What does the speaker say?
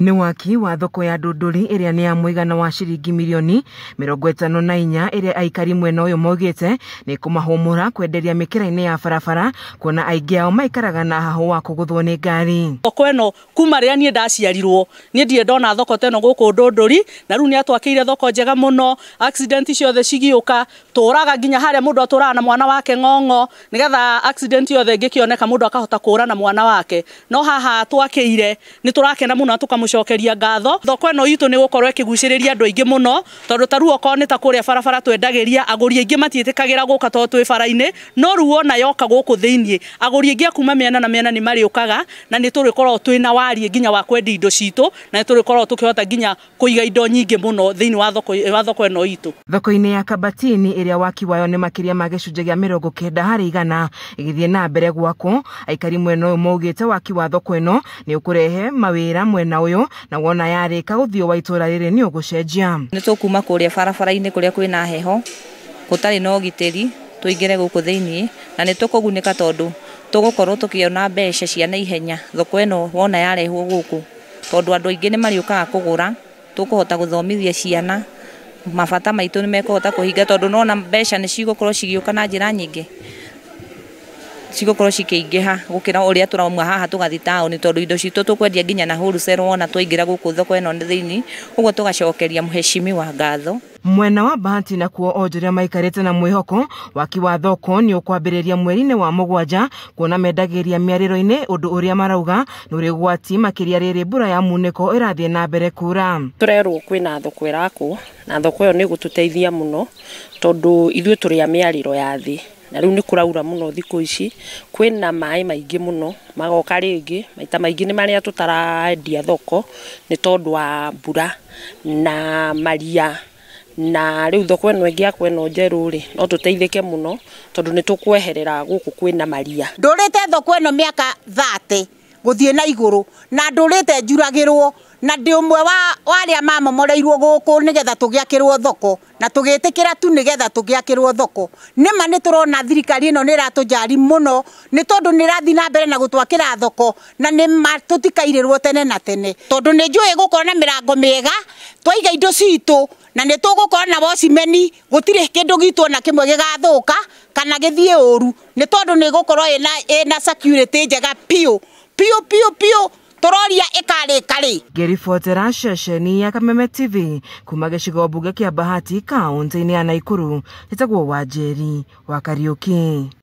Nĩ waki wa thoko ya Ndũndũri ĩrĩa nĩ ya mũigana wa ciringi mirioni 54 ĩrĩa aikari mwena ũyũ maugĩte nĩ kũmahũmũra kwenderia mĩkĩra-inĩ ya barabara kuona aingĩ ao maikaraga na hahũ wa kũgũthwo nĩ ngari. Thoko ĩno kuma rĩrĩa niĩ ndaciarirwo niĩ ndirĩ ndona thoko ta ĩno gũkũ Ndũndũri, na rĩu nĩ atwakĩire thoko njega mũno. Accident ciothe cigĩũka tũraga nginya harĩa mũndũ atũraga na mwana wake ng'ong'o nĩgetha accident yothe ĩngĩkĩoneka mũndũ akahota kũra na mwana wake. No haha twakĩire nĩ tũrakena mũno na tũkamũcokeria ngatho. Thoko ĩno itũ nĩ gũkorwo ĩkĩgucĩrĩria andũ aingĩ mũno tondũ ta rĩu okorwo nĩ ta kũrĩa barabara twendagĩria agũri aingĩ matiĩtĩkagĩra gũka tondũ twĩ bara-inĩ, no rĩu wona yoka gũkũ thĩiniĩ agũri aingĩ a kuma mĩena na mĩena nĩ marĩũkaga na nĩ tũrĩkoragwo twĩna wariĩ nginya wa kwendia indo citũ na nĩ tũrĩkoragwo tũkĩhota nginya kũiga indo nyingĩ mũno thĩiniĩ wa thoko ĩno itũ. Thoko-inĩ ya Kabatini ĩrĩa waki wayo nĩ makĩria ma gĩcunjĩ gĩa 90% ĩgĩthiĩ na mbere gwakwo, aikari mwena ũyũ maugĩte waki wa thoko ĩno nĩ ũkũrehe mawĩra mwena ũyũ na wona yarĩka ũthiũ wa itũra rĩrĩ nĩ ũgũcenjia. Nĩ tũkuma kũrĩa barabara-inĩ kũrĩa kwĩna heho gũtarĩ na ũgitĩri tũingĩre gũkũ thĩiniĩ na nĩ tũkũgunĩka tondũ tũgũkorwo tũkĩona mbeca cia naihenya thoko ĩno wona yarehwo gũkũ tondũ andũ aingĩ nĩ marĩũkaga kũgũra, tũkũhota gũthomithia ciana mabata maitũ nĩ mekũhota kũhinga tondũ nona mbeca nĩ cigũkorwo cigĩũka na njĩra nyingĩ cigũkorwo cikĩingĩha gũkĩra ũrĩa tũrauma haha tũgathiĩ taũni tondũ indo citũ tũkwendia nginya na wholesale wona twaingĩra gũkũ thoko ĩno thĩiniĩ, ũguo tũgacokeria mheshimiwa ngatho. Mwena wa Bahati nakuo onjoria maikarĩte na mwĩhoko waki wa thoko nĩ ũkwambĩrĩria mweri-inĩ wa 7 kuona mendagĩria mĩarĩro-inĩ ũndũ ũrĩa marauga nĩ ũrĩ ũgwati makĩria rĩrĩ mbura ya munĩko ĩrathiĩ na mbere kura. Tũrerwo kwĩna thoko ĩrakwo na thoko ĩyo nĩ ĩgũtũteithia mũno tondũ ithuĩ tũrĩ a mĩarĩro ya thĩ na rĩu nĩ kũraura mũno thikũ ici, kwĩna maĩ maingĩ mũno magoka rĩngĩ maita maingĩ nĩ marĩa tũtarendia thoko nĩ tondũ wa mbura na maria na rĩu thoko ĩno ĩngĩakwo ĩno njerũ rĩ no tũteithĩke mũno tondũ nĩ tũkweherera gũkũ kwĩna maria. Ndũrĩte thoko ĩno mĩaka 30 gũthiĩ na igũrũ na ndũrĩte njuragĩrwo na ndĩ ũmwe wa arĩa mamomoreirwo gũkũ nĩgetha tũgĩakĩrwo thoko na tũgĩtĩkĩra tu nĩgetha tũgĩakĩrwo thoko. Nĩma nĩ tũrona thirikari ĩno nĩ ĩratũjari mũno nĩ tondũ nĩ ĩrathiĩ na mbere na gũtwakĩra thoko na nĩma tũtikairĩrwo tene na tene tondũ nĩ njũĩ gũkorwo na mĩrango mĩega twaiga indo citũ na nĩ tũgũkorwo na wocimeni gũtirĩ kĩndũ gitũ ona kĩmwe gĩgathũka kana gĩthiĩ ũru nĩ tondũ nĩ gũkorwo ĩna security njega piũ piũ piũ piũ tũroria ĩkarĩka rĩ. Ngĩribotera ceceni ya Kameme TV kuma gĩcigo mbunge kĩa Bahati kaũntĩ-inĩ ya Naikuru, njĩtagwo Wanjeri wa Kariũki.